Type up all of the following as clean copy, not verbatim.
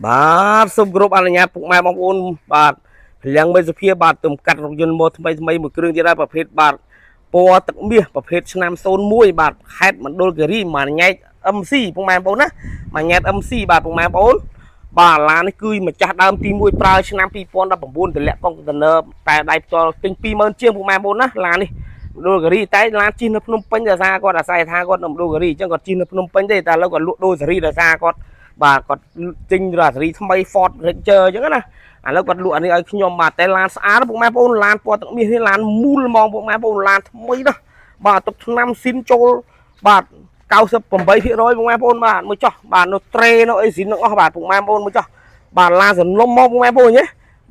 បាទសូមគោរពអនុញ្ញាតពុកម៉ែបងប្អូនបាទលៀងមេសុភាបាទទំកាត់រថយន្តមកថ្មីថ្មីមួយគ្រឿងទៀតហើយប្រភេទបាទពណ៌ទឹកមាសប្រភេទឆ្នាំ01បាទខេត្តមណ្ឌលគិរីមួយញែក MC ពុកម៉ែបងប្អូនណាមួយញែក MC បាទពុកម៉ែបងប្អូនបាទឡាននេះគឺម្ចាស់ដើមទី1ប្រើឆ្នាំ2019តម្លាក់កុងតឺន័រតែដៃផ្ទាល់ទិញ20000ជាងពុកម៉ែបងប្អូនណាឡាននេះមណ្ឌលគិរីតែឡានជិះនៅភ្នំពេញដោយសារគាត់អាស្រ័យថាគាត់នៅមណ្ឌលគិរីអញ្ចឹងគាត់ជិះនៅភ្នំពេញទេតែឥឡូវគាត់លក់ដូរសេរីដោយសារគាត់ បាទគាត់ទិញរ៉ាសេរីថ្មី Ford Ranger អញ្ចឹងណាឥឡូវគាត់លក់អានេះឲ្យខ្ញុំបាទតែឡានស្អាតពុកម៉ែបងប្អូនឡានពណ៌ទឹកមាសនេះឡានមូលហ្មងពុកម៉ែបងប្អូនឡានថ្មីណាស់បាទទឹកឆ្នាំស៊ីនចូលបាទ98%ពុកម៉ែបងប្អូនបាទមើលចុះបាទនៅត្រេនៅអីស៊ីនទាំងអស់បាទពុកម៉ែបងប្អូនមើលចុះបាទឡានសនំមកពុកម៉ែបងប្អូនញ៉េ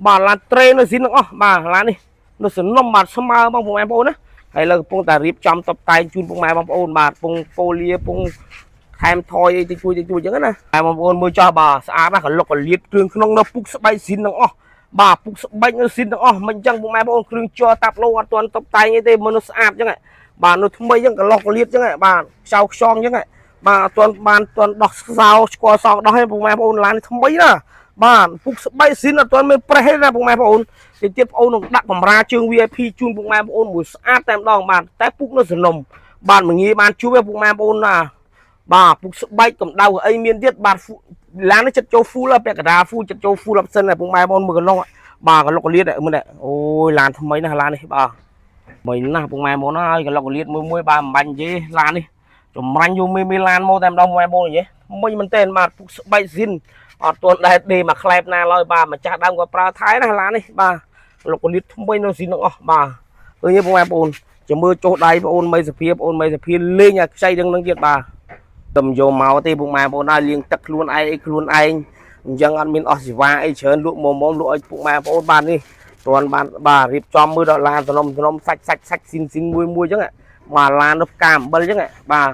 បាទឡានត្រេនៅស៊ីនទាំងអស់បាទឡាននេះនៅសនំបាទស្មើបងពុកម៉ែបងប្អូនណាហើយលើកំពុងតែរៀបចំតុបតែងជូនពុកម៉ែបងប្អូនបាទពងប៉ូលាពង ថែមថយអីតិចតួចតិចតួចអញ្ចឹងណាតែបងប្អូនមើលចោះបាទស្អាតណាស់កលុកកលៀតគ្រឿងក្នុងនៅពុកស្បែកស៊ីនទាំងអស់បាទពុកស្បែកនៅស៊ីនទាំងអស់មិនអញ្ចឹងពុកម៉ែបងប្អូនគ្រឿងជ័រតាប់ឡូអត់ទាន់តុបតែងអីទេមើលនៅស្អាតអញ្ចឹងបាទនៅថ្មីអញ្ចឹងកលុកកលៀតអញ្ចឹងបាទខ្ចៅខ្យងអញ្ចឹងបាទអត់ទាន់បានទាន់ដោះសោស្គាល់សោដោះទេពុកម៉ែបងប្អូនឡានថ្មីណាបាទពុកស្បែកស៊ីនអត់ទាន់មានប្រេះទេណាពុកម៉ែបងប្អូនទីទៀតបងប្អូននឹងដាក់កម្រាជើង VIP ជូនពុកម៉ែបងប្អូនមួយស្អាតតែម្ដងបាទតែពុកនៅសនំបាទមួយងាយបានជួបទេពុកម៉ែបងប្អូនណា បាទពុកស្បែកកម្ដៅអីមានទៀតបាទឡាននេះចិត្តចូល full ពាក់កណ្ដាល full ចិត្តចូល full option ហើយពុកម៉ែបងមើលកន្លងបាទកន្លុកកលៀតមើលនេះអូយឡានថ្មីណាស់ឡាននេះបាទថ្មីណាស់ពុកម៉ែបងហើយកន្លុកកលៀតមួយមួយបាទមិនបាញ់និយាយឡាននេះចម្រាញ់យកមេមេឡានមកតែម្ដងពុកម៉ែបងនិយាយថ្មីមែនទែនបាទពុកស្បែកស៊ីនអត់ទាន់ដែលដេមកខ្លែបណាឡើយបាទម្ចាស់ដើមក៏ប្រើថែណាឡាននេះបាទកន្លុកកលៀតថ្មីនៅស៊ីនទាំងអស់បាទឃើញទេពុកម៉ែបងចាំមើលចុះដៃបងអូនមីសភាបងអូនមីសភាលេងឲ្យខ្ចីនឹងនឹងទៀតបាទ តែមិនយកមកទេពុកម៉ែបងប្អូនហើយលាងទឹកខ្លួនឯងអីខ្លួនឯងអញ្ចឹងអត់មានអស់សេវាអីច្រើនលក់មកមកលក់ឲ្យពុកម៉ែបងប្អូនបាននេះទាន់បានបាទរៀបចំមើលដល់ឡានសនំសនំសាច់សាច់សាច់ស៊ីនស៊ីនមួយមួយអញ្ចឹងបាទឡាននោះផ្កាអំបិលអញ្ចឹងបាទ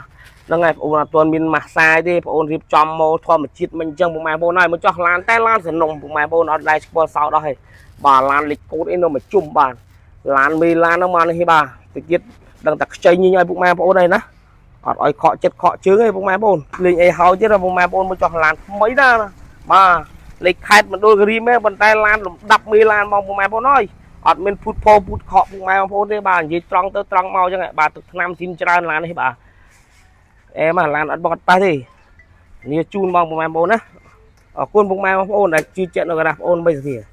ហ្នឹងហើយបងប្អូនអត់ទាន់មានម៉ាស្សាយទេបងប្អូនរៀបចំមកធម្មជាតិមិនអញ្ចឹងពុកម៉ែបងប្អូនហើយមកចោះឡានតែឡានសនំពុកម៉ែបងប្អូនអត់ដែរស្គាល់សោដោះទេបាទឡានលេខកូដអីនៅមកជុំបាទឡានមេឡានហ្នឹងមកនេះបាទតិចទៀតដឹងតែខ្ចីញញឲ្យពុកម៉ែបងប្អូនហើយណា អត់ឲ្យខកចិត្តខកជើងទេពុកម៉ែបងប្អូនលេងអីហើយទៀតពុកម៉ែបងប្អូនមកចោះឡានថ្មីណាបាទលេខខេត្តមណ្ឌលគិរីមែនប៉ុន្តែឡានលំដាប់មេឡានបងពុកម៉ែបងប្អូនអើយអត់មានភូតផោភូតខកពុកម៉ែបងប្អូនទេបាទនិយាយត្រង់ទៅត្រង់មកអញ្ចឹងបាទទឹកថ្នាំស៊ីនច្រើនឡាននេះបាទអែមឡានអត់បកអត់ប៉ះទេនេះជូនបងពុកម៉ែបងប្អូនណាអរគុណពុកម៉ែបងប្អូនដែលជឿជាក់នៅកណ្ដាស់បងប្អូនបីសភា។